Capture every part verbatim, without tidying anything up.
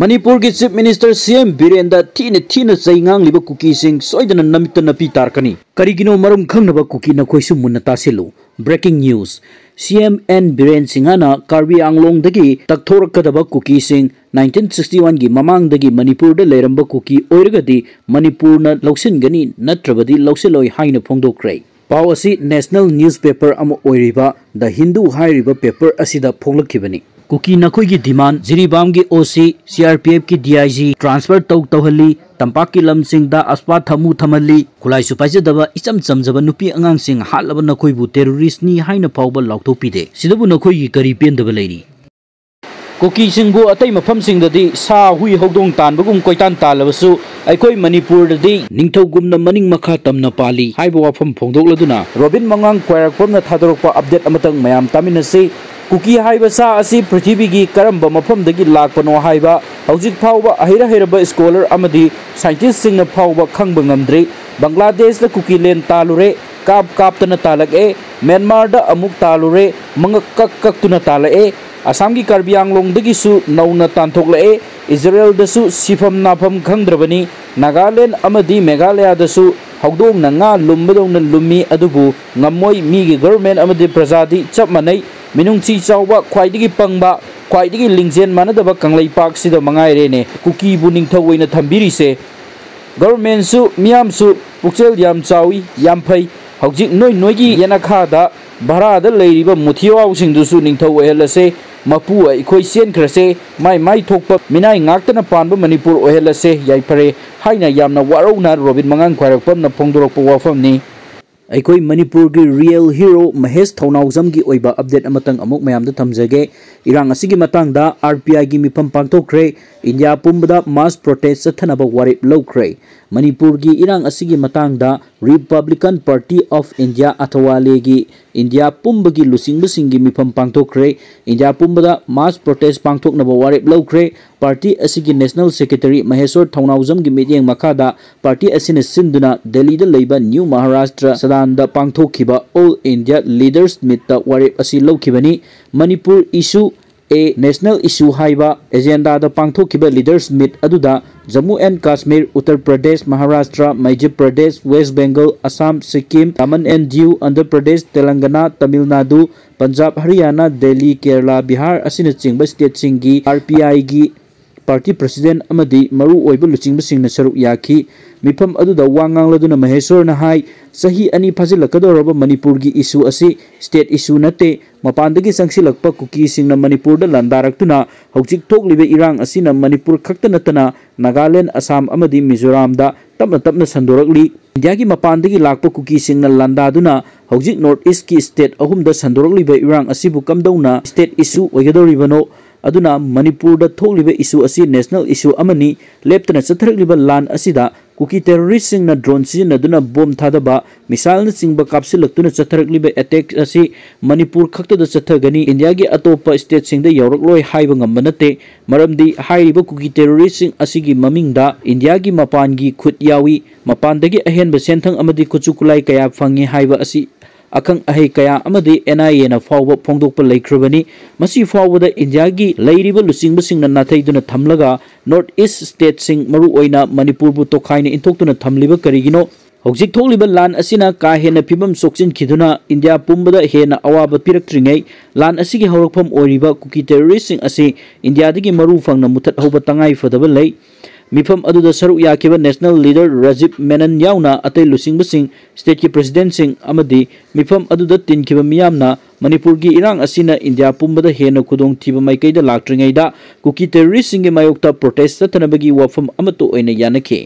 ꯃꯅꯤꯄꯨꯔꯒꯤ Chief Minister C M ꯕꯤꯔꯦꯟꯗ ꯊꯤꯅ ꯊꯤꯅ ꯆꯩ ꯉꯥꯡꯂꯤꯕ ꯀꯨꯀꯤꯁꯤꯡ ꯁꯣꯏꯗꯅ ꯅꯃꯤꯠꯇ ꯅꯄꯤ ꯇꯥꯔꯛꯀꯅꯤ꯫ ꯀꯔꯤꯒꯤꯅꯣ ꯃꯔꯝ ꯈꯪꯅꯕ ꯀꯨꯀꯤ ꯅꯈꯣꯏꯁꯨ ꯃꯨꯟꯅ ꯇꯥꯁꯤꯜꯂꯨ꯫ Breaking news, C M N Biren ꯁꯤꯡꯍꯅ ꯀꯥꯔꯕꯤ ꯑꯪꯂꯣꯡꯗꯒꯤ ꯇꯛꯊꯣꯔꯛꯀꯗꯕ ꯀꯨꯀꯤꯁꯤꯡ nineteen sixty one ꯒꯤ ꯃꯃꯥꯡꯗꯒꯤ ꯃꯅꯤꯄꯨꯔꯗ ꯂꯩꯔꯝꯕ ꯀꯨꯀꯤ ꯑꯣꯏꯔꯒꯗꯤ ꯃꯅꯤꯄꯨꯔꯅ ꯂꯧꯁꯤꯟꯒꯅꯤ, ꯅꯠꯇ꯭ꯔꯕꯗꯤ ꯂꯧꯁꯤꯜꯂꯣꯏ ꯍꯥꯏꯅ ꯐꯣꯡꯗꯣꯛꯈ꯭ꯔꯦ꯫ ꯄꯥꯎ ꯑꯁꯤ national newspaper ꯑꯃ ꯑꯣꯏꯔꯤꯕ The Hindu ꯍꯥꯏꯔꯤꯕ paper ꯑꯁꯤꯗ ꯐꯣꯡꯂꯛꯈꯤꯕꯅꯤ꯫ ꯀꯨꯀꯤ ꯅꯈꯣꯏꯒꯤ demand, ꯖꯤꯔꯤꯕꯥꯝꯒꯤ O C, C R P F ꯀꯤ D I G transfer ꯇꯧ ꯇꯧꯍꯜꯂꯤ, ꯇꯝꯄꯥꯛꯀꯤ ꯂꯝꯁꯤꯡꯗ ꯑꯁꯄꯥ ꯊꯝꯃꯨ ꯊꯝꯍꯜꯂꯤ, ꯈꯨꯠꯂꯥꯏꯁꯨ ꯄꯥꯏꯖꯗꯕ ꯏꯆꯝ ꯆꯝꯖꯕ ꯅꯨꯄꯤ ꯑꯉꯥꯡꯁꯤꯡ ꯍꯥꯠꯂꯕ ꯅꯈꯣꯏꯕꯨ terrorist ꯅꯤ ꯍꯥꯏꯅ ꯐꯥꯎꯕ ꯂꯥꯎꯊꯣꯛꯄꯤꯗꯦ꯫ ꯁꯤꯗꯕꯨ ꯅꯈꯣꯏꯒꯤ ꯀꯔꯤ ꯄꯦꯟꯗꯕ ꯂꯩꯔꯤ? ꯀꯨꯀꯤꯁꯤꯡꯕꯨ ꯑꯇꯩ ꯃꯐꯝꯁꯤꯡꯗꯗꯤ ꯁꯥ ꯍꯨꯏ ꯍꯧꯗꯣꯡ ꯇꯥꯟꯕꯒꯨꯝ ꯀꯣꯏꯇꯥꯟ ꯇꯥꯜꯂꯕꯁꯨ ꯑꯩꯈꯣꯏ ꯃꯅꯤꯄꯨꯔꯗꯗꯤ ꯅꯤꯡꯊꯧꯒꯨꯝꯅ ꯃꯅꯤꯡ ꯃꯈꯥ ꯇꯝꯅ ꯄꯥꯜꯂꯤ ꯍꯥꯏꯕ ꯋꯥꯐꯝ ꯐꯣꯡꯗꯣꯛꯂꯗꯨꯅ ꯔꯣꯕꯤꯟ ꯃꯉꯥꯡ ꯈ꯭ꯋꯥꯏꯔꯥꯛꯄꯝꯅ ꯊꯥꯗꯣꯔꯛꯄ update ꯑꯃꯇꯪ ꯃꯌꯥꯝ ꯇꯥꯃꯤꯟꯅꯁꯤ꯫ ꯀꯨꯀꯤ ꯍꯥꯏꯕ ꯁꯥ ꯑꯁꯤ ꯄ꯭ꯔꯤꯊꯤꯕꯤꯒꯤ ꯀꯔꯝꯕ ꯃꯐꯝꯗꯒꯤ ꯂꯥꯛꯄꯅꯣ ꯍꯥꯏꯕ ꯍꯧꯖꯤꯛ ꯐꯥꯎꯕ ꯑꯍꯩꯔ ꯍꯩꯔꯕ scholar ꯑꯃꯗꯤ scientist ꯁꯤꯡꯅ ꯐꯥꯎꯕ ꯈꯪꯕ ꯉꯝꯗ꯭ꯔꯤ꯫ ꯕꯪꯒ꯭ꯂꯥꯗꯦꯁꯇ ꯀꯨꯀꯤꯂꯦꯟ ꯇꯥꯜꯂꯨꯔꯦ, ꯀꯥꯞ ꯀꯥꯞꯇꯅ ꯇꯥꯜꯂꯛꯑꯦ꯫ ꯃ꯭ꯌꯥꯟꯃꯥꯔꯗ ꯑꯃꯨꯛ ꯇꯥꯜꯂꯨꯔꯦ, ꯃꯉꯛ ꯀꯛ ꯀꯛꯇꯨꯅ ꯇꯥꯜꯂꯛꯑꯦ꯫ ꯑꯁꯥꯝꯒꯤ ꯀꯥꯔꯕꯤ ꯑꯪꯂꯣꯡꯗꯒꯤꯁꯨ ꯅꯧꯅ ꯇꯥꯟꯊꯣꯛꯂꯛꯑꯦ꯫ ꯏꯖꯔꯦꯜꯗꯁꯨ ꯁꯤꯐꯝ ꯅꯥꯐꯝ ꯈꯪꯗ꯭ꯔꯕꯅꯤ꯫ ꯅꯥꯒꯥꯂꯦꯟ ꯑꯃꯗꯤ ꯃꯦꯘꯥꯂꯌꯥꯗꯁꯨ ꯍꯧꯗꯣꯡꯅ ꯉꯥ ꯂꯨꯝꯕꯗꯧꯅ ꯂꯨꯝꯃꯤ, ꯑꯗꯨꯕꯨ ꯉꯝꯃꯣꯏ꯫ ꯃꯤꯒꯤ government ꯑꯃꯗꯤ ꯄ꯭ꯔꯖꯥꯗꯤ ꯆꯞ ꯃꯥꯟꯅꯩ꯫ ꯃꯤꯅꯨꯡꯁꯤ ꯆꯥꯎꯕ, ꯈ꯭ꯋꯥꯏꯗꯒꯤ ꯄꯪꯕ, ꯈ꯭ꯋꯥꯏꯗꯒꯤ ꯂꯤꯡꯖꯦꯜ ꯃꯥꯟꯅꯗꯕ ꯀꯪꯂꯩꯄꯥꯛꯁꯤꯗ ꯃꯉꯥꯏꯔꯦꯅꯦ ꯀꯨꯀꯤꯕꯨ ꯅꯤꯡꯊꯧ ꯑꯣꯏꯅ ꯊꯝꯕꯤꯔꯤꯁꯦ꯫ Government ꯁꯨ ꯃꯤꯌꯥꯝꯁꯨ ꯄꯨꯛꯆꯦꯜ ꯌꯥꯝ ꯆꯥꯎꯏ, ꯌꯥꯝ ꯐꯩ꯫ ꯍꯧꯖꯤꯛ ꯅꯣꯏ ꯅꯣꯏꯒꯤ ꯌꯦꯅꯈꯥꯗ ꯚꯔꯥꯗ ꯂꯩꯔꯤꯕ ꯃꯨꯊꯤꯋꯥꯎꯁꯤꯡꯗꯨꯁꯨ ꯅꯤꯡꯊꯧ ꯑꯣꯏꯍꯜꯂꯁꯦ꯫ ꯃꯄꯨ ꯑꯩꯈꯣꯏ ꯆꯦꯟꯈ꯭ꯔꯁꯦ꯫ ꯃꯥꯏ ꯃꯥꯏ ꯊꯣꯛꯄ ꯃꯤꯅꯥꯏ ꯉꯥꯛꯇꯅ ꯄꯥꯟꯕ ꯃꯅꯤꯄꯨꯔ ꯑꯣꯏꯍꯜꯂꯁꯦ꯫ ꯌꯥꯏꯐꯔꯦ ꯍꯥꯏꯅ ꯌꯥꯝꯅ ꯋꯥꯔꯧꯅ ꯔꯣꯕꯤꯟ ꯃꯉꯥꯡ ꯈ꯭ꯋꯥꯏꯔꯥꯛꯄꯝꯅ ꯐꯣꯡꯗꯣꯔꯛꯄ ꯋꯥꯐꯝꯅꯤ꯫ ꯑꯩꯈꯣꯏ ꯃꯅꯤꯄꯨꯔꯒꯤ real hero ꯃꯍꯦꯁ ꯊꯧꯅꯥꯎꯖꯝꯒꯤ ꯑꯣꯏꯕ update ꯑꯃꯇꯪ ꯑꯃꯨꯛ ꯃꯌꯥꯝꯗ ꯊꯝꯖꯒꯦ꯫ ꯏꯔꯥꯡ ꯑꯁꯤꯒꯤ ꯃꯇꯥꯡꯗ R P I ꯒꯤ ꯃꯤꯐꯝ ꯄꯥꯡꯊꯣꯛꯈ꯭ꯔꯦ꯫ ꯏꯟꯗꯤꯌꯥ ꯄꯨꯝꯕꯗ mass protest ꯆꯠꯊꯅꯕ ꯋꯥꯔꯦꯞ ꯂꯧꯈ꯭ꯔꯦ꯫ ꯃꯅꯤꯄꯨꯔꯒꯤ ꯏꯔꯥꯡ ꯑꯁꯤꯒꯤ ꯃꯇꯥꯡꯗ Republican Party of India ꯑꯊꯋꯥꯂꯦꯒꯤ ꯏꯟꯗꯤꯌꯥ ꯄꯨꯝꯕꯒꯤ ꯂꯨꯆꯤꯡꯕꯁꯤꯡꯒꯤ ꯃꯤꯐꯝ ꯄꯥꯡꯊꯣꯛꯈ꯭ꯔꯦ꯫ ꯏꯟꯗꯤꯌꯥ ꯄꯨꯝꯕꯗ mass protest ꯄꯥꯡꯊꯣꯛꯅꯕ ꯋꯥꯔꯦꯞ ꯂꯧꯈ꯭ꯔꯦ꯫ Party ꯑꯁꯤꯒꯤ national secretary ꯃꯍꯦꯁꯣꯔ ꯊꯧꯅꯥꯎꯖꯝꯒꯤ ꯃꯤꯠꯌꯦꯡ ꯃꯈꯥꯗ party ꯑꯁꯤꯅ ꯁꯤꯟꯗꯨꯅ ꯗꯦꯜꯂꯤꯗ ꯂꯩꯕ New Maharashtra Sadanꯗ ꯄꯥꯡꯊꯣꯛꯈꯤꯕ All India Leaders Meetꯇ ꯋꯥꯔꯦꯞ ꯑꯁꯤ ꯂꯧꯈꯤꯕꯅꯤ꯫ Manipur issue a national issue ꯍꯥꯏꯕ ꯑꯦꯖꯦꯟꯗꯥꯗ ꯄꯥꯡꯊꯣꯛꯈꯤꯕ ꯂꯤꯗꯔꯁ ꯃꯤꯠ ꯑꯗꯨꯗ Jammu and Kashmir, Uttar Pradesh, Maharashtra, Madhya Pradesh, west Bengal, Assam, Sikkim, Daman and Diu, Andhra Pradesh, Telangana, Tamil Nadu, Punjab, Haryana, Delhi, Kerala, Bihar ꯑꯁꯤꯅꯆꯤꯡꯕ ꯁ꯭ꯇꯦꯠꯁꯤꯡꯒꯤ ꯑꯥꯔ ꯄꯤ ꯑꯥꯏꯒꯤ ꯄꯥꯔꯇꯤ ꯄ꯭ꯔꯁꯤꯗꯦꯟꯠ ꯑꯃꯗꯤ ꯃꯔꯨ ꯑꯣꯏꯕ ꯂꯨꯆꯤꯡꯕꯁꯤꯡꯅ ꯁꯔꯨꯛ ꯌꯥꯈꯤ꯫ ꯃꯤꯐꯝ ꯑꯗꯨꯗ ꯋꯥ ꯉꯥꯡꯂꯗꯨꯅ ꯃꯍꯦꯁ꯭ꯋꯔꯅ ꯍꯥꯏ, ꯆꯍꯤ ꯑꯅꯤ ꯐꯥꯖꯤꯜꯂꯛꯀꯗꯧꯔꯕ ꯃꯅꯤꯄꯨꯔꯒꯤ ꯏꯁꯨ ꯑꯁꯤ ꯁ꯭ꯇꯦꯠ ꯏꯁꯨ ꯅꯠꯇꯦ, ꯃꯄꯥꯟꯗꯒꯤ ꯆꯪꯁꯤꯜꯂꯛꯄ ꯀꯨꯀꯤꯁꯤꯡꯅ ꯃꯅꯤꯄꯨꯔꯗ ꯂꯥꯟꯗꯥꯔꯛꯇꯨꯅ ꯍꯧꯖꯤꯛ ꯊꯣꯛꯂꯤꯕ ꯏꯔꯥꯡ ꯑꯁꯤꯅ ꯃꯅꯤꯄꯨꯔ ꯈꯛꯇ ꯅꯠꯇꯅ ꯅꯥꯒꯥꯂꯦꯟ, ꯑꯁꯥꯝ ꯑꯃꯗꯤ ꯃꯤꯖꯣꯔꯥꯝꯗ ꯇꯞꯅ ꯇꯞꯅ ꯁꯟꯗꯣꯔꯛꯂꯤ꯫ ꯏꯟꯗꯤꯌꯥꯒꯤ ꯃꯄꯥꯟꯗꯒꯤ ꯂꯥꯛꯄ ꯀꯨꯀꯤꯁꯤꯡꯅ ꯂꯥꯟꯗꯥꯗꯨꯅ ꯍꯧꯖꯤꯛ ꯅꯣꯔꯠ ꯏꯁ꯭ꯠꯀꯤ ꯁ꯭ꯇꯦꯠ ꯑꯍꯨꯝꯗ ꯁꯟꯗꯣꯔꯛꯂꯤꯕ ꯏꯔꯥꯡ ꯑꯁꯤꯕꯨ ꯀꯝꯗꯧꯅ ꯁ꯭ꯇꯦꯠ ꯏꯁꯨ ꯑꯣꯏꯒꯗꯧꯔꯤꯕꯅꯣ? ꯑꯗꯨꯅ ꯃꯅꯤꯄꯨꯔꯗ ꯊꯣꯛꯂꯤꯕ ꯏꯁꯨ ꯑꯁꯤ ꯅꯦꯁꯅꯦꯜ ꯏꯁꯨ ꯑꯃꯅꯤ꯫ ꯂꯦꯞꯇꯅ ꯆꯠꯊꯔꯛꯂꯤꯕ ꯂꯥꯟ ꯑꯁꯤꯗ ꯀꯨꯀꯤ ꯇꯦꯔꯣꯔꯤꯁ꯭ꯠꯁꯤꯡꯅ ꯗ꯭ꯔꯣꯟ ꯁꯤꯖꯤꯟꯅꯗꯨꯅ ꯕꯣꯝ ꯊꯥꯗꯕ, ꯃꯤꯁꯥꯏꯜꯅꯆꯤꯡꯕ ꯀꯥꯞꯁꯤꯜꯂꯛꯇꯨꯅ ꯆꯠꯊꯔꯛꯂꯤꯕ ꯑꯦꯇꯦꯛ ꯑꯁꯤ ꯃꯅꯤꯄꯨꯔ ꯈꯛꯇꯗ ꯆꯠꯊꯒꯅꯤ, ꯏꯟꯗꯤꯌꯥꯒꯤ ꯑꯇꯣꯞꯄ ꯁ꯭ꯇꯦꯠꯁꯤꯡꯗ ꯌꯧꯔꯛꯂꯣꯏ ꯍꯥꯏꯕ ꯉꯝꯕ ꯅꯠꯇꯦ꯫ ꯃꯔꯝꯗꯤ ꯍꯥꯏꯔꯤꯕ ꯀꯨꯀꯤ ꯇꯦꯔꯣꯔꯤꯁ꯭ꯠꯁꯤꯡ ꯑꯁꯤꯒꯤ ꯃꯃꯤꯡꯗ ꯏꯟꯗꯤꯌꯥꯒꯤ ꯃꯄꯥꯟꯒꯤ ꯈꯨꯠ ꯌꯥꯎꯏ꯫ ꯃꯄꯥꯟꯗꯒꯤ ꯑꯍꯦꯟꯕ ꯁꯦꯟꯊꯪ ꯑꯃꯗꯤ ꯈꯨꯠꯁꯨ ꯈꯨꯠꯂꯥꯏ ꯀꯌꯥ ꯐꯪꯉꯤ ꯍꯥꯏꯕ ꯑꯁꯤ ꯑꯈꯪ ꯑꯍꯩ ꯀꯌꯥ ꯑꯃꯗꯤ ꯑꯦꯟ ꯑꯥꯏ ꯑꯦꯅ ꯐꯥꯎꯕ ꯐꯣꯡꯗꯣꯛꯄ ꯂꯩꯈ꯭ꯔꯕꯅꯤ꯫ ꯃꯁꯤ ꯐꯥꯎꯕꯗ ꯏꯟꯗꯤꯌꯥꯒꯤ ꯂꯩꯔꯤꯕ ꯂꯨꯆꯤꯡꯕꯁꯤꯡꯅ ꯅꯥꯊꯩꯗꯨꯅ ꯊꯝꯂꯒ ꯅꯣꯔꯠ ꯏꯁ꯭ꯠ ꯁ꯭ꯇꯦꯠꯁꯤꯡ, ꯃꯔꯨꯑꯣꯏꯅ ꯃꯅꯤꯄꯨꯔꯕꯨ ꯇꯣꯈꯥꯏꯅ ꯏꯟꯊꯣꯛꯇꯨꯅ ꯊꯝꯂꯤꯕ ꯀꯔꯤꯒꯤꯅꯣ? ꯍꯧꯖꯤꯛ ꯊꯣꯛꯂꯤꯕ ꯂꯥꯟ ꯑꯁꯤꯅ ꯀꯥ ꯍꯦꯟꯅ ꯐꯤꯕꯝ ꯁꯣꯛꯆꯤꯟꯈꯤꯗꯨꯅ ꯏꯟꯗꯤꯌꯥ ꯄꯨꯝꯕꯗ ꯍꯦꯟꯅ ꯑꯋꯥꯕ ꯄꯤꯔꯛꯇ꯭ꯔꯤꯉꯩ, ꯂꯥꯟ ꯑꯁꯤꯒꯤ ꯍꯧꯔꯛꯐꯝ ꯑꯣꯏꯔꯤꯕ ꯀꯨꯀꯤ ꯇꯦꯔꯣꯔꯤꯁ꯭ꯠꯁꯤꯡ ꯑꯁꯤ ꯏꯟꯗꯤꯌꯥꯗꯒꯤ ꯃꯔꯨ ꯐꯪꯅ ꯃꯨꯊꯠꯍꯧꯕ ꯇꯉꯥꯏ ꯐꯗꯕ ꯂꯩ꯫ ꯃꯤꯐꯝ ꯑꯗꯨꯗ ꯁꯔꯨꯛ ꯌꯥꯈꯤꯕ ꯅꯦꯁꯅꯦꯜ ꯂꯤꯗꯔ ꯔꯥꯖꯤꯕ ꯃꯦꯅꯟ ꯌꯥꯎꯅ ꯑꯇꯩ ꯂꯨꯆꯤꯡꯕꯁꯤꯡ, ꯁ꯭ꯇꯦꯠꯀꯤ ꯄ꯭ꯔꯁꯤꯗꯦꯟꯠꯁꯤꯡ ꯑꯃꯗꯤ ꯃꯤꯐꯝ ꯑꯗꯨꯗ ꯇꯤꯟꯈꯤꯕ ꯃꯤꯌꯥꯝꯅ ꯃꯅꯤꯄꯨꯔꯒꯤ ꯏꯔꯥꯡ ꯑꯁꯤꯅ ꯏꯟꯗꯤꯌꯥ ꯄꯨꯝꯕꯗ ꯍꯦꯟꯅ ꯈꯨꯗꯣꯡꯊꯤꯕ ꯃꯥꯏꯀꯩꯗ ꯂꯥꯛꯇ꯭ꯔꯤꯉꯩꯗ ꯀꯨꯀꯤ ꯇꯦꯔꯣꯔꯤꯁ꯭ꯠꯁꯤꯡꯒꯤ ꯃꯥꯌꯣꯛꯇ ꯄ꯭ꯔꯣꯇꯦꯁ꯭ꯠ ꯆꯠꯊꯅꯕꯒꯤ ꯋꯥꯐꯝ ꯑꯃꯠꯇ ꯑꯣꯏꯅ ꯌꯥꯅꯈꯤ꯫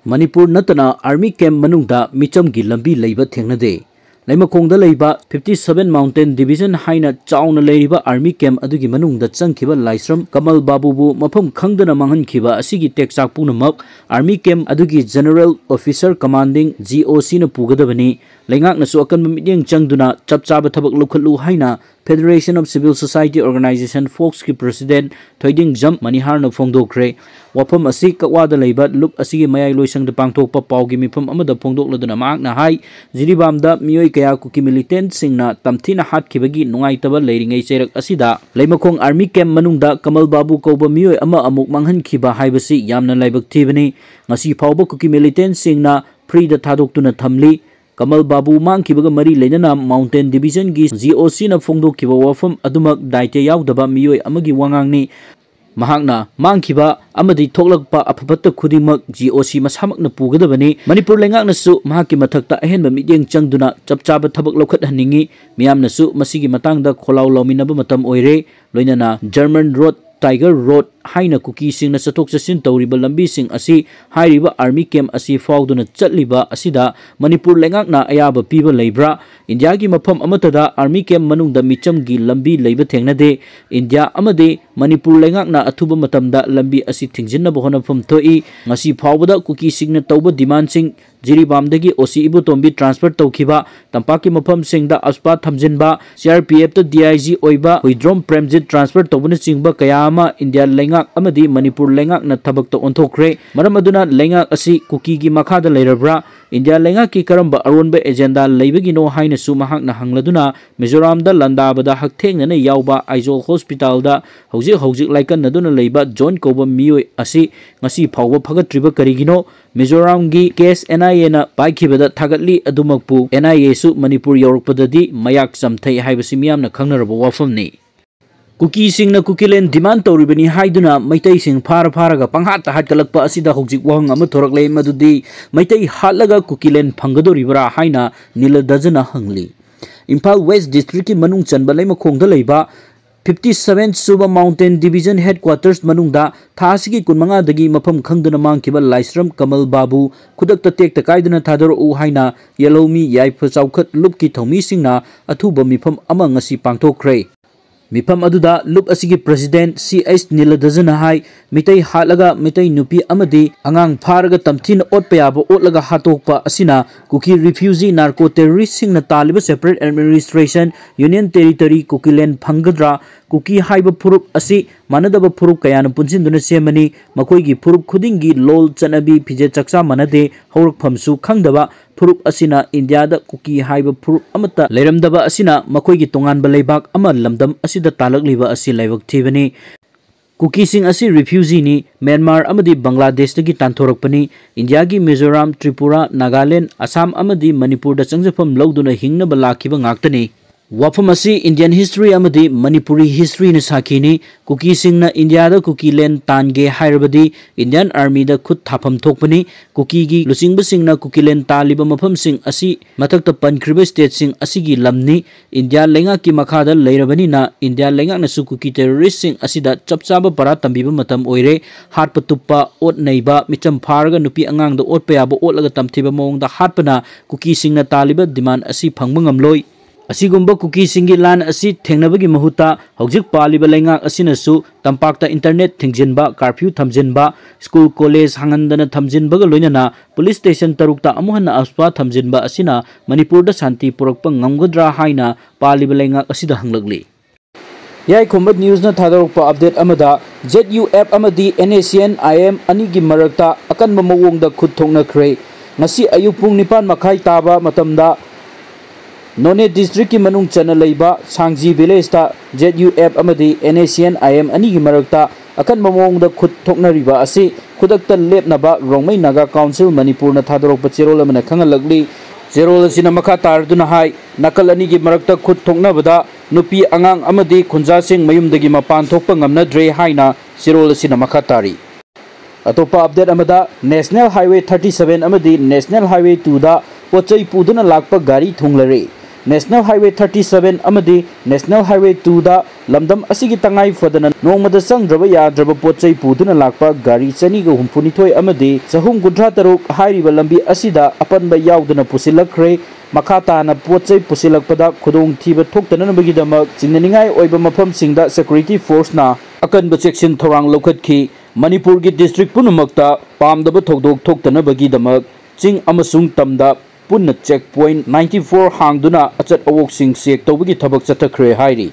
ꯃꯅꯤꯄꯨꯔ ꯅꯠꯇꯅ ꯑꯥꯔꯃꯤ ꯀꯦꯝꯞ ꯃꯅꯨꯡꯗ ꯃꯤꯆꯝꯒꯤ ꯂꯝꯕꯤ ꯂꯩꯕ ꯊꯦꯡꯅꯗꯦ꯫ ꯂꯩꯃꯈꯣꯡꯗ ꯂꯩꯕ fifty seven Mountain Division ꯍꯥꯏꯅ ꯆꯥꯎꯅ ꯂꯩꯔꯤꯕ ꯑꯥꯔꯃꯤ ꯀꯦꯝꯞ ꯑꯗꯨꯒꯤ ꯃꯅꯨꯡꯗ ꯆꯪꯈꯤꯕ ꯂꯥꯏꯁ꯭ꯔꯝ ꯀꯃꯜ ꯕꯥꯕꯨꯕꯨ ꯃꯐꯝ ꯈꯪꯗꯅ ꯃꯥꯡꯍꯟꯈꯤꯕ ꯑꯁꯤꯒꯤ ꯇꯦꯛꯆꯥꯛ ꯄꯨꯝꯅꯃꯛ ꯑꯥꯔꯃꯤ ꯀꯦꯝꯞ ꯑꯗꯨꯒꯤ general officer commanding, G O ꯁꯤꯅ ꯄꯨꯒꯗꯕꯅꯤ꯫ ꯂꯩꯉꯥꯛꯅꯁꯨ ꯑꯀꯟꯕ ꯃꯤꯠꯌꯦꯡ ꯆꯪꯗꯨꯅ ꯆꯞ ꯆꯥꯕ ꯊꯕꯛ ꯂꯧꯈꯠꯂꯨ ꯍꯥꯏꯅ Federation of Civil Society Organization, ꯐꯣꯛꯁꯀꯤ president ꯊꯣꯏꯗꯤꯡꯖꯝ ꯃꯅꯤꯍꯥꯔꯅ ꯐꯣꯡꯗꯣꯛꯈ꯭ꯔꯦ꯫ ꯋꯥꯐꯝ ꯑꯁꯤ ꯀꯛꯋꯥꯗ ꯂꯩꯕ ꯂꯨꯞ ꯑꯁꯤꯒꯤ ꯃꯌꯥꯏ ꯂꯣꯏꯁꯪꯗ ꯄꯥꯡꯊꯣꯛꯄ ꯄꯥꯎꯒꯤ ꯃꯤꯐꯝ ꯑꯃꯗ ꯐꯣꯡꯗꯣꯛꯂꯗꯨꯅ ꯃꯍꯥꯛꯅ ꯍꯥꯏ, ꯖꯤꯔꯤꯕꯥꯝꯗ ꯃꯤꯑꯣꯏ ꯀꯌꯥ ꯀꯨꯀꯤ militantꯁꯤꯡꯅ ꯇꯝꯊꯤꯅ ꯍꯥꯠꯈꯤꯕꯒꯤ ꯅꯨꯡꯉꯥꯏꯇꯕ ꯂꯩꯔꯤꯉꯩ ꯆꯩꯔꯛ ꯑꯁꯤꯗ ꯂꯩꯃꯈꯣꯡ army camp ꯃꯅꯨꯡꯗ ꯀꯃꯜ ꯕꯥꯕꯨ ꯀꯧꯕ ꯃꯤꯑꯣꯏ ꯑꯃ ꯑꯃꯨꯛ ꯃꯥꯡꯍꯟꯈꯤꯕ ꯍꯥꯏꯕꯁꯤ ꯌꯥꯝꯅ ꯂꯥꯏꯕꯛ ꯊꯤꯕꯅꯤ꯫ ꯉꯁꯤ ꯐꯥꯎꯕ ꯀꯨꯀꯤ militantꯁꯤꯡꯅ freeꯗ ꯊꯥꯗꯣꯛꯇꯨꯅ ꯊꯝꯂꯤ꯫ ꯀꯃꯜ ꯕꯥꯕꯨ ꯃꯥꯡꯈꯤꯕꯒ ꯃꯔꯤ ꯂꯩꯅꯅ Mountain Divisionꯒꯤ GOCꯅ ꯐꯣꯡꯗꯣꯛꯈꯤꯕ ꯋꯥꯐꯝ ꯑꯗꯨꯃꯛ ꯗꯥꯏꯇ ꯌꯥꯎꯗꯕ ꯃꯤꯑꯣꯏ ꯑꯃꯒꯤ ꯋꯥꯉꯥꯡꯅꯤ꯫ ꯃꯍꯥꯛꯅ ꯃꯥꯡꯈꯤꯕ ꯑꯃꯗꯤ ꯊꯣꯛꯂꯛꯄ ꯑꯐ ꯐꯠꯇ ꯈꯨꯗꯤꯡꯃꯛ GOC ꯃꯁꯥꯃꯛꯅ ꯄꯨꯒꯗꯕꯅꯤ꯫ ꯃꯅꯤꯄꯨꯔ ꯂꯩꯉꯥꯛꯅꯁꯨ ꯃꯍꯥꯛꯀꯤ ꯃꯊꯛꯇ ꯑꯍꯦꯟꯕ ꯃꯤꯠꯌꯦꯡ ꯆꯪꯗꯨꯅ ꯆꯞ ꯆꯥꯕ ꯊꯕꯛ ꯂꯧꯈꯠꯍꯟꯅꯤꯡꯏ꯫ ꯃꯤꯌꯥꯝꯅꯁꯨ ꯃꯁꯤꯒꯤ ꯃꯇꯥꯡꯗ ꯈꯣꯜꯂꯥꯎ ꯂꯥꯎꯃꯤꯟꯅꯕ ꯃꯇꯝ ꯑꯣꯏꯔꯦ꯫ ꯂꯣꯏꯅꯅ German Road, Tiger Road ꯍꯥꯏꯅ ꯀꯨꯀꯤꯁꯤꯡꯅ ꯆꯠꯊꯣꯛ ꯆꯠꯁꯤꯟ ꯇꯧꯔꯤꯕ ꯂꯝꯕꯤꯁꯤꯡ ꯑꯁꯤ ꯍꯥꯏꯔꯤꯕ army camp ꯑꯁꯤ ꯐꯥꯎꯗꯨꯅ ꯆꯠꯂꯤꯕ ꯑꯁꯤꯗ ꯃꯅꯤꯄꯨꯔ ꯂꯩꯉꯥꯛꯅ ꯑꯌꯥꯕ ꯄꯤꯕ ꯂꯩꯕ꯭ꯔꯥ? ꯏꯟꯗꯤꯌꯥꯒꯤ ꯃꯐꯝ ꯑꯃꯠꯇꯗ army camp ꯃꯅꯨꯡꯗ ꯃꯤꯆꯝꯒꯤ ꯂꯝꯕꯤ ꯂꯩꯕ ꯊꯦꯡꯅꯗꯦ꯫ ꯏꯟꯗꯤꯌꯥ ꯑꯃꯗꯤ ꯃꯅꯤꯄꯨꯔ ꯂꯩꯉꯥꯛꯅ ꯑꯊꯨꯕ ꯃꯇꯝꯗ ꯂꯝꯕꯤ ꯑꯁꯤ ꯊꯤꯡꯖꯤꯟꯅꯕ ꯍꯣꯠꯅꯐꯝ ꯊꯣꯛꯏ꯫ ꯉꯁꯤ ꯐꯥꯎꯕꯗ ꯀꯨꯀꯤꯁꯤꯡꯅ ꯇꯧꯕ demandꯁꯤꯡ, ꯖꯤꯔꯤꯕꯥꯝꯗꯒꯤ OC ꯏꯕꯣꯇꯣꯝꯕꯤ transfer ꯇꯧꯈꯤꯕ, ꯇꯝꯄꯥꯛꯀꯤ ꯃꯐꯝꯁꯤꯡꯗ AFSPA ꯊꯝꯖꯤꯟꯕ, CRPFꯇ DIG ꯑꯣꯏꯕ ꯍꯨꯏꯗ꯭ꯔꯣꯝ ꯄ꯭ꯔꯦꯝꯖꯤꯠ transfer ꯇꯧꯕꯅꯆꯤꯡꯕ ꯀꯌꯥ ꯑꯃ ꯏꯟꯗꯤꯌꯥ ꯂꯩꯉꯥꯛ ꯑꯃꯗꯤ ꯃꯅꯤꯄꯨꯔ ꯂꯩꯉꯥꯛꯅ ꯊꯕꯛꯇ ꯑꯣꯟꯊꯣꯛꯈ꯭ꯔꯦ꯫ ꯃꯔꯝ ꯑꯗꯨꯅ ꯂꯩꯉꯥꯛ ꯑꯁꯤ ꯀꯨꯀꯤꯒꯤ ꯃꯈꯥꯗ ꯂꯩꯔꯕ꯭ꯔꯥ? ꯏꯟꯗꯤꯌꯥ ꯂꯩꯉꯥꯛꯀꯤ ꯀꯔꯝꯕ ꯑꯔꯣꯟꯕ agenda ꯂꯩꯕꯒꯤꯅꯣ ꯍꯥꯏꯅꯁꯨ ꯃꯍꯥꯛꯅ ꯍꯪꯂꯗꯨꯅ, ꯃꯤꯖꯣꯔꯥꯝꯗ ꯂꯥꯟꯗꯥꯕꯗ ꯍꯛꯊꯦꯡꯅꯅ ꯌꯥꯎꯕ ꯑꯥꯏꯖꯣꯜ ꯍꯣꯁꯄꯤꯇꯥꯜꯗ ꯍꯧꯖꯤꯛ ꯍꯧꯖꯤꯛ ꯂꯥꯏꯀꯠꯅꯗꯨꯅ ꯂꯩꯕ ꯖꯣꯟ ꯀꯧꯕ ꯃꯤꯑꯣꯏ ꯑꯁꯤ ꯉꯁꯤ ꯐꯥꯎꯕ ꯐꯒꯠꯇ꯭ꯔꯤꯕ ꯀꯔꯤꯒꯤꯅꯣ? ꯃꯤꯖꯣꯔꯥꯝꯒꯤ case NIAꯅ ꯄꯥꯏꯈꯤꯕꯗ ꯊꯥꯒꯠꯂꯤ, ꯑꯗꯨꯃꯛꯄꯨ NIAꯁꯨ ꯃꯅꯤꯄꯨꯔ ꯌꯧꯔꯛꯄꯗꯗꯤ ꯃꯌꯥꯛ ꯆꯝꯊꯩ ꯍꯥꯏꯕꯁꯤ ꯃꯤꯌꯥꯝꯅ ꯈꯪꯅꯔꯕ ꯋꯥꯐꯝꯅꯤ꯫ ꯀꯨꯀꯤꯁꯤꯡꯅ ꯀꯨꯀꯤꯂꯦꯟ demand ꯇꯧꯔꯤꯕꯅꯤ ꯍꯥꯏꯗꯨꯅ ꯃꯩꯇꯩꯁꯤꯡ ꯐꯥꯔ ꯐꯥꯔꯒ ꯄꯪꯍꯥꯠꯇ ꯍꯥꯠꯀꯠꯂꯛꯄ ꯑꯁꯤꯗ ꯍꯧꯖꯤꯛ ꯋꯥꯍꯪ ꯑꯃ ꯊꯣꯔꯛꯂꯦ, ꯃꯗꯨꯗꯤ ꯃꯩꯇꯩ ꯍꯥꯠꯂꯒ ꯀꯨꯀꯤꯂꯦꯟ ꯐꯪꯒꯗꯧꯔꯤꯕ꯭ꯔꯥ ꯍꯥꯏꯅ ꯅꯤꯂꯗꯖꯅ ꯍꯪꯂꯤ꯫ ꯏꯝꯐꯥꯜ West Districtꯀꯤ ꯃꯅꯨꯡ ꯆꯟꯕ ꯂꯩꯃꯈꯣꯡꯗ ꯂꯩꯕ fifty seven ꯁꯨꯕ Mountain Division Headquarters ꯃꯅꯨꯡꯗ ꯊꯥ ꯑꯁꯤꯒꯤ ꯀꯨꯟꯃꯉꯥꯗꯒꯤ ꯃꯐꯝ ꯈꯪꯗꯅ ꯃꯥꯡꯈꯤꯕ ꯂꯥꯏꯁ꯭ꯔꯝ ꯀꯃꯜ ꯕꯥꯕꯨ ꯈꯨꯗꯛꯇ ꯇꯦꯛꯇ ꯀꯥꯏꯗꯅ ꯊꯥꯗꯣꯔꯛꯎ ꯍꯥꯏꯅ ꯌꯦꯜꯍꯧꯃꯤ ꯌꯥꯏꯐ ꯆꯥꯎꯈꯠ ꯂꯨꯞꯀꯤ ꯊꯧꯃꯤꯁꯤꯡꯅ ꯑꯊꯨꯕ ꯃꯤꯐꯝ ꯑꯃ ꯉꯁꯤ ꯄꯥꯡꯊꯣꯛꯈ꯭ꯔꯦ꯫ ꯃꯤꯐꯝ ꯑꯗꯨꯗ ꯂꯨꯞ ꯑꯁꯤꯒꯤ president ꯁꯤ ꯑꯩꯆ ꯅꯤꯂꯗꯖꯅ ꯍꯥꯏ, ꯃꯤꯇꯩ ꯍꯥꯠꯂꯒ ꯃꯤꯇꯩ ꯅꯨꯄꯤ ꯑꯃꯗꯤ ꯑꯉꯥꯡ ꯐꯥꯔꯒ ꯇꯝꯊꯤꯅ ꯑꯣꯠꯄ ꯌꯥꯕ ꯑꯣꯠꯂꯒ ꯍꯥꯠꯇꯣꯛꯄ ꯑꯁꯤꯅ ꯀꯨꯀꯤ refugee narco terroristꯁꯤꯡꯅ ꯇꯥꯜꯂꯤꯕ separate administration, union territory, ꯀꯨꯀꯤꯂꯦꯟ ꯐꯪꯒꯗ꯭ꯔꯥ? ꯀꯨꯀꯤ ꯍꯥꯏꯕ ꯐꯨꯔꯨꯞ ꯑꯁꯤ ꯃꯥꯟꯅꯗꯕ ꯐꯨꯔꯨꯞ ꯀꯌꯥꯅ ꯄꯨꯟꯁꯤꯟꯗꯨꯅ ꯁꯦꯝꯕꯅꯤ꯫ ꯃꯈꯣꯏꯒꯤ ꯐꯨꯔꯨꯞ ꯈꯨꯗꯤꯡꯒꯤ ꯂꯣꯜ, ꯆꯠꯅꯕꯤ, ꯐꯤꯖꯦꯠ ꯆꯥꯛꯆꯥ ꯃꯥꯟꯅꯗꯦ, ꯍꯧꯔꯛꯐꯝꯁꯨ ꯈꯪꯗꯕ ꯐꯨꯔꯨꯞ ꯑꯁꯤꯅ ꯏꯟꯗꯤꯌꯥꯗ ꯀꯨꯀꯤ ꯍꯥꯏꯕ ꯐꯨꯔꯨꯞ ꯑꯃꯠꯇ ꯂꯩꯔꯝꯗꯕ ꯑꯁꯤꯅ ꯃꯈꯣꯏꯒꯤ ꯇꯣꯉꯥꯟꯕ ꯂꯩꯕꯥꯛ ꯑꯃ ꯂꯝꯗꯝ ꯑꯁꯤꯗ ꯇꯥꯜꯂꯛꯂꯤꯕ ꯑꯁꯤ ꯂꯥꯏꯕꯛ ꯊꯤꯕꯅꯤ꯫ ꯀꯨꯀꯤꯁꯤꯡ ꯑꯁꯤ refugeeꯅꯤ, ꯃ꯭ꯌꯥꯟꯃꯥꯔ ꯑꯃꯗꯤ ꯕꯪꯒ꯭ꯂꯥꯗꯦꯁꯇꯒꯤ ꯇꯥꯟꯊꯣꯔꯛꯄꯅꯤ꯫ ꯏꯟꯗꯤꯌꯥꯒꯤ ꯃꯤꯖꯣꯔꯥꯝ, ꯇ꯭ꯔꯤꯄꯨꯔꯥ, ꯅꯥꯒꯥꯂꯦꯟ, ꯑꯁꯥꯝ ꯑꯃꯗꯤ ꯃꯅꯤꯄꯨꯔꯗ ꯆꯪꯖꯐꯝ ꯂꯧꯗꯨꯅ ꯍꯤꯡꯅꯕ ꯂꯥꯛꯈꯤꯕ ꯉꯥꯛꯇꯅꯤ꯫ ꯋꯥꯐꯝ ꯑꯁꯤ Indian history ꯑꯃꯗꯤ ꯃꯅꯤꯄꯨꯔꯤ historyꯅ ꯁꯥꯈꯤꯅꯤ꯫ ꯀꯨꯀꯤꯁꯤꯡꯅ ꯏꯟꯗꯤꯌꯥꯗ ꯀꯨꯀꯤꯂꯦꯟ ꯇꯥꯟꯒꯦ ꯍꯥꯏꯔꯕꯗꯤ Indian Armyꯗ ꯈꯨꯠ ꯊꯥꯐꯝ ꯊꯣꯛꯄꯅꯤ꯫ ꯀꯨꯀꯤꯒꯤ ꯂꯨꯆꯤꯡꯕꯁꯤꯡꯅ ꯀꯨꯀꯤꯂꯦꯟ ꯇꯥꯜꯂꯤꯕ ꯃꯐꯝꯁꯤꯡ ꯑꯁꯤ ꯃꯊꯛꯇ ꯄꯟꯈ꯭ꯔꯤꯕ stateꯁꯤꯡ ꯑꯁꯤꯒꯤ ꯂꯝꯅꯤ꯫ ꯏꯟꯗꯤꯌꯥ ꯂꯩꯉꯥꯛꯀꯤ ꯃꯈꯥꯗ ꯂꯩꯔꯕꯅꯤꯅ ꯏꯟꯗꯤꯌꯥ ꯂꯩꯉꯥꯛꯅꯁꯨ ꯀꯨꯀꯤ terroristꯁꯤꯡ ꯑꯁꯤꯗ ꯆꯞ ꯆꯥꯕ ꯄꯔꯥ ꯇꯝꯕꯤꯕ ꯃꯇꯝ ꯑꯣꯏꯔꯦ꯫ ꯍꯥꯠꯄ ꯇꯨꯞꯄ, ꯑꯣꯠ ꯅꯩꯕ, ꯃꯤꯆꯝ ꯐꯥꯔꯒ ꯅꯨꯄꯤ ꯑꯉꯥꯡꯗ ꯑꯣꯠꯄ ꯌꯥꯕ ꯑꯣꯠꯂꯒ ꯇꯝꯊꯤꯕ ꯃꯑꯣꯡꯗ ꯍꯥꯠꯄꯅ ꯀꯨꯀꯤꯁꯤꯡꯅ ꯇꯥꯜꯂꯤꯕ demand ꯑꯁꯤ ꯐꯪꯕ ꯉꯝꯂꯣꯏ꯫ ꯑꯁꯤꯒꯨꯝꯕ ꯀꯨꯀꯤꯁꯤꯡꯒꯤ ꯂꯥꯟ ꯑꯁꯤ ꯊꯦꯡꯅꯕꯒꯤ ꯃꯍꯨꯠꯇ ꯍꯧꯖꯤꯛ ꯄꯥꯜꯂꯤꯕ ꯂꯩꯉꯥꯛ ꯑꯁꯤꯅꯁꯨ ꯇꯝꯄꯥꯛꯇ internet ꯊꯤꯡꯖꯤꯟꯕ, curfew ꯊꯝꯖꯤꯟꯕ, school, college ꯍꯥꯡꯍꯟꯗꯅ ꯊꯝꯖꯤꯟꯕꯒ ꯂꯣꯏꯅꯅ police station ꯇꯔꯨꯛꯇ ꯑꯃꯨꯛ ꯍꯟꯅ AFSPA ꯊꯝꯖꯤꯟꯕ ꯑꯁꯤꯅ ꯃꯅꯤꯄꯨꯔꯗ ꯁꯥꯟꯇꯤ ꯄꯨꯔꯛꯄ ꯉꯝꯒꯗ꯭ꯔꯥ ꯍꯥꯏꯅ ꯄꯥꯜꯂꯤꯕ ꯂꯩꯉꯥꯛ ꯑꯁꯤꯗ ꯍꯪꯂꯛꯂꯤ꯫ ꯌꯥꯏꯈꯣꯝꯕ Newsꯅ ꯊꯥꯗꯣꯔꯛꯄ update ꯑꯃꯗ, ZUF ꯑꯃꯗꯤ NSCN-IM ꯑꯅꯤꯒꯤ ꯃꯔꯛꯇ ꯑꯀꯟꯕ ꯃꯑꯣꯡꯗ ꯈꯨꯠ ꯊꯣꯛꯅꯈ꯭ꯔꯦ꯫ ꯉꯁꯤ ꯑꯌꯨꯛ ꯄꯨꯡ ꯅꯤꯄꯥꯟ ꯃꯈꯥꯏ ꯇꯥꯕ ꯃꯇꯝꯗ ꯅꯣꯅꯦ districtꯀꯤ ꯃꯅꯨꯡ ꯆꯟꯅ ꯂꯩꯕ ꯁꯥꯡꯖꯤ villageꯇ ZUF ꯑꯃꯗꯤ NSCN-IM ꯑꯅꯤꯒꯤ ꯃꯔꯛꯇ ꯑꯀꯟꯕ ꯃꯑꯣꯡꯗ ꯈꯨꯠ ꯊꯣꯛꯅꯔꯤꯕ ꯑꯁꯤ ꯈꯨꯗꯛꯇ ꯂꯦꯞꯅꯕ ꯔꯣꯡꯃꯩ ꯅꯥꯒꯥ Council ꯃꯅꯤꯄꯨꯔꯅ ꯊꯥꯗꯣꯔꯛꯄ ꯆꯦꯔꯣꯜ ꯑꯃꯅ ꯈꯪꯍꯜꯂꯛꯂꯤ꯫ ꯆꯦꯔꯣꯜ ꯑꯁꯤꯅ ꯃꯈꯥ ꯇꯥꯔꯗꯨꯅ ꯍꯥꯏ, ꯅꯥꯀꯜ ꯑꯅꯤꯒꯤ ꯃꯔꯛꯇ ꯈꯨꯠ ꯊꯣꯛꯅꯕꯗ ꯅꯨꯄꯤ, ꯑꯉꯥꯡ ꯑꯃꯗꯤ ꯈꯨꯟꯖꯥꯁꯤꯡ ꯃꯌꯨꯝꯗꯒꯤ ꯃꯄꯥꯟ ꯊꯣꯛꯄ ꯉꯝꯅꯗ꯭ꯔꯦ ꯍꯥꯏꯅ ꯆꯦꯔꯣꯜ ꯑꯁꯤꯅ ꯃꯈꯥ ꯇꯥꯔꯤ꯫ ꯑꯇꯣꯞꯄ update ꯑꯃꯗ, National Highway thirty seven ꯑꯃꯗꯤ National Highway two ꯗ ꯄꯣꯠ ꯆꯩ ꯄꯨꯗꯨꯅ ꯂꯥꯛꯄ ꯒꯥꯔꯤ ꯊꯨꯡꯂꯔꯦ꯫ National Highway thirty seven ꯑꯃꯗꯤ National Highway two ꯗ ꯂꯝꯗꯝ ꯑꯁꯤꯒꯤ ꯇꯉꯥꯏ ꯐꯗꯅ ꯅꯣꯡꯃꯗ ꯆꯪꯗ꯭ꯔꯕ ꯌꯥꯗ꯭ꯔꯕ ꯄꯣꯠ ꯆꯩ ꯄꯨꯗꯨꯅ ꯂꯥꯛꯄ ꯒꯥꯔꯤ ꯆꯅꯤꯒ ꯍꯨꯝꯐꯨ ꯅꯤꯊꯣꯏ ꯑꯃꯗꯤ ꯆꯍꯨꯝ ꯀꯨꯟꯊ꯭ꯔꯥ ꯇꯔꯨꯛ ꯍꯥꯏꯔꯤꯕ ꯂꯝꯕꯤ ꯑꯁꯤꯗ ꯑꯄꯟꯕ ꯌꯥꯎꯗꯅ ꯄꯨꯁꯤꯜꯂꯛꯈ꯭ꯔꯦ꯫ ꯃꯈꯥ ꯇꯥꯅ ꯄꯣꯠ ꯆꯩ ꯄꯨꯁꯤꯜꯂꯛꯄꯗ ꯈꯨꯗꯣꯡꯊꯤꯕ ꯊꯣꯛꯇꯅꯕꯒꯤꯗꯃꯛ ꯆꯤꯡꯅꯅꯤꯡꯉꯥꯏ ꯑꯣꯏꯕ ꯃꯐꯝꯁꯤꯡꯗ security forceꯅ ꯑꯀꯟꯕ ꯆꯦꯛꯁꯤꯟ ꯊꯧꯔꯥꯡ ꯂꯧꯈꯠꯈꯤ꯫ ꯃꯅꯤꯄꯨꯔꯒꯤ district ꯄꯨꯝꯅꯃꯛꯇ ꯄꯥꯝꯗꯕ ꯊꯧꯗꯣꯛ ꯊꯣꯛꯇꯅꯕꯒꯤꯗꯃꯛ ꯆꯤꯡ ꯑꯃꯁꯨꯡ ꯇꯝꯗ ꯄꯨꯟꯅ check point ninety four ꯍꯥꯡꯗꯨꯅ ꯑꯆꯠ ꯑꯋꯣꯛꯁꯤꯡ check ꯇꯧꯕꯒꯤ ꯊꯕꯛ ꯆꯠꯊꯈ꯭ꯔꯦ ꯍꯥꯏꯔꯤ꯫